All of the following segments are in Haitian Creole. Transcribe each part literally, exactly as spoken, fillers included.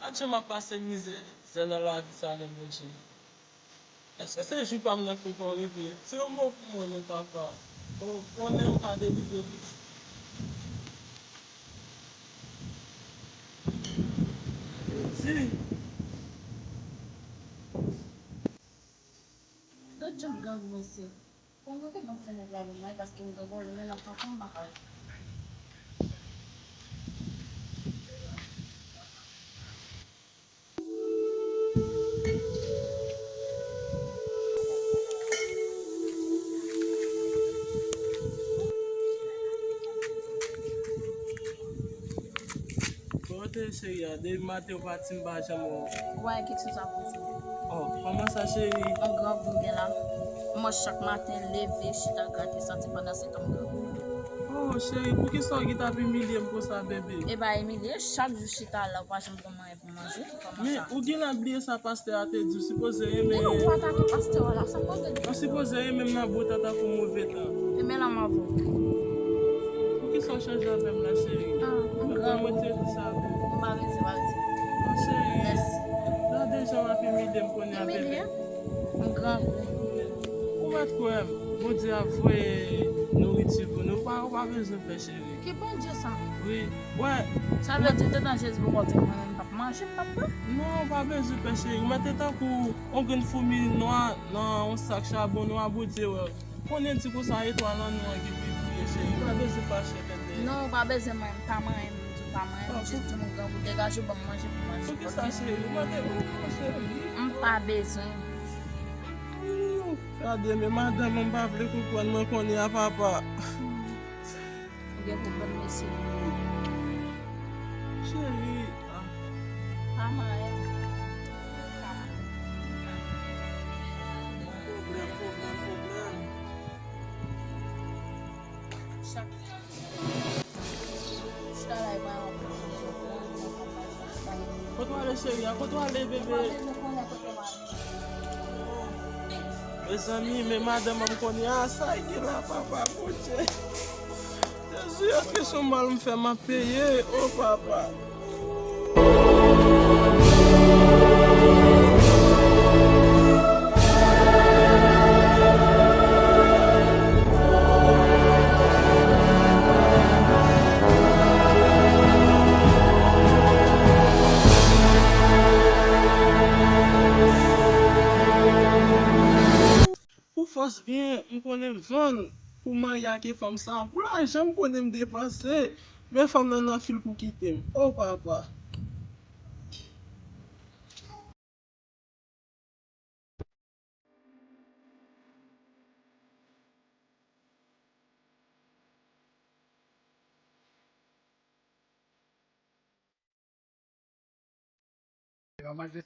Chak jou m ap pase mizè nan lavi sa, non, Bondye. Èske se jou pa m nan ki poko rive? Se yon mo pou mwen, non, papa. Ou konnen ou ka delivre m. Di. Tout jan grangou mesye. Konn kote mwen fè nèg la vin la, paske m gen vòlè, men l ap pran kòm bagay. Kote cheri a? Depi maten ou pati m pa janm wè w. Ou pa gen kèk sou sa pou di. Oh, kòman sa cheri? Yon grangou m gen la. Mwen chak maten leve, chita grate, santi pandan se tan m grangou. Oh, cheri, poukisa w gen t ap imilye m konsa, bebe? E pa imilye, chak jou chita la, ou pa janm pran manyen pou manje. Men, ou genlè bliye sa pastè a te di w, sipoze renmen. Men ou atake pastè a la, sa pastè di? Ou sipoze renmen m nan bon tan tankou move tan. Renmen la m avè w. Poukisa w chanje avè m la, cheri? Ah, m grangou. Mwen te di sa tou. M pa bezwen, pa bezwen. Non, cheri. Mèsi. Gade jan w ap imilye m kounye a, bebe. Imilye? M grangou. Ou mèt kwè m, Bondye ap voye nouriti pou nou. Ou pa, ou pa bezwen pè, cheri. Ki Bondye sa? Wi. Wè. Sa vle di, te nan Jezi pou konte mwen menm. Manje m p ap pran. Non, ou pa bezwen pè cheri. Ou mèt te tankou yon grenn foumi nwa nan yon sak chabon nwa Bondye wè. Konnen di konsa etwal an nou an ki pi briye cheri. Ou pa bezwen fache tèt. Non, ou pa bezwen manyen m, pa manyen m, m di w pa manyen m, jis di m ou grangou, degaje w ban m manje pou manje. Poukisa cheri? Ou mande ou non cheri. M pa bezwen. Gade men madanm an m pa vle konprann mwen kounye a papa. Ou gen pwoblèm mesye. Cheri. Ah. Pa manyen m. Pwoblèm, pwoblèm, pwoblèm. Chak chita la e pa yon. Kote w ale cheri a? Kote w ale bebe? Mezanmi, men madanm an m konnen a, sa ki la papa Bondye. Jezi, èske se yon mal m fè m ap peye? O papa. Pou fòs byen, m konnen m vann pou marye ak fanm sa. Pou lajan m konnen m depanse, men fanm nan nan fil pou kite m. O papa. Yo manje.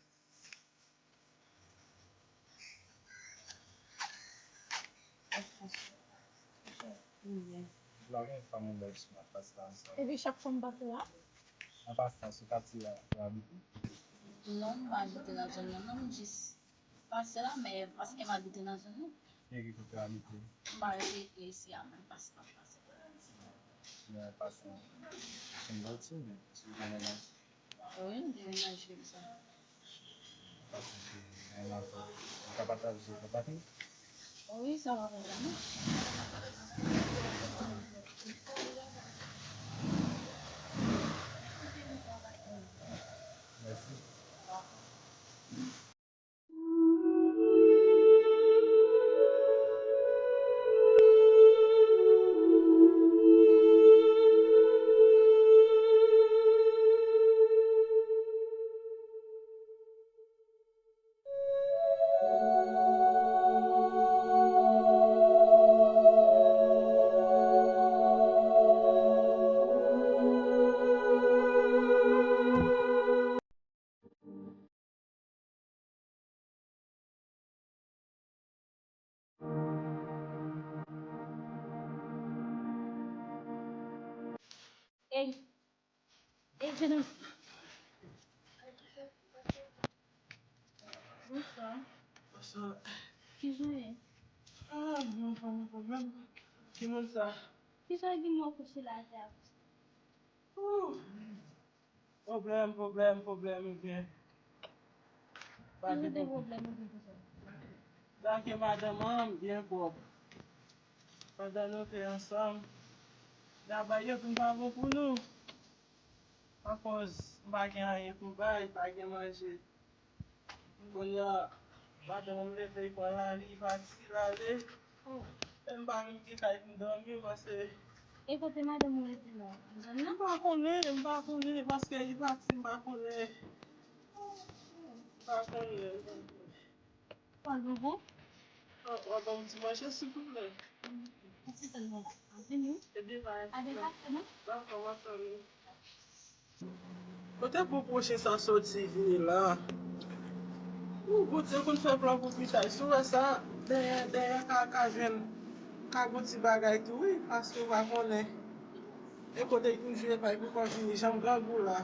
Epi chak fwa m pase la? Nan pase la, sou katye a, ou abite? Non, m pa abite nan zòn nan, non, m jis pase la, men paske m abite nan zòn nan. Ki kote w abite? M pa rete isi a, men pase la, pase la. Mwen pase. Se yon bèl ti, men si w gen mennaj. Wi, m gen mennaj, wi, sa. Pase, se yon afè. Ou ka pataje kontak nou? Wi, sa va, mennaj. Mèsi. Ey, ey, vin. Bonswa. Bonswa. Kijan w ye? Ah, mwen anfòm, mwen anfòm. Ki moun sa? Kijan w gen mwen kouche la atè a? Ooh. Pwoblèm, pwoblèm, pwoblèm, ebyen. Pa gen pwoblèm. Pwoblèm, ebyen, pou sa. Sa ke madanm an byen pwòp. Pandan nou te ansanm, travay yo vin pa bon pou nou. Akòz m pa gen anyen pou bay, pa gen manje. Kounye a, madanm m leve, li pran lari, li pati, l ale. E m pa menm gen kay pou m dòmi, paske... E kote madanm ou rete la? Nan zòn nan? M pa konnen, m pa konnen, paske li pati, m pa konnen. M pa konnen. Pòl bonbon? W ap ban m ti manje, silvouplè? Mèsi tèlman. Vini. Ebyen, bay. A degaje, non? Dakò, m ap tann ou. Kote pou pwochen sa soti vini la? Ou, Bondye konn fè plan pou pita. Si w wè sa, dèyè, dèyè ka, ka jwenn, ka gon ti bagay tou, wi, paske w pa konnen. E kote pou jwe, pa pou kò vini, janm grangou la.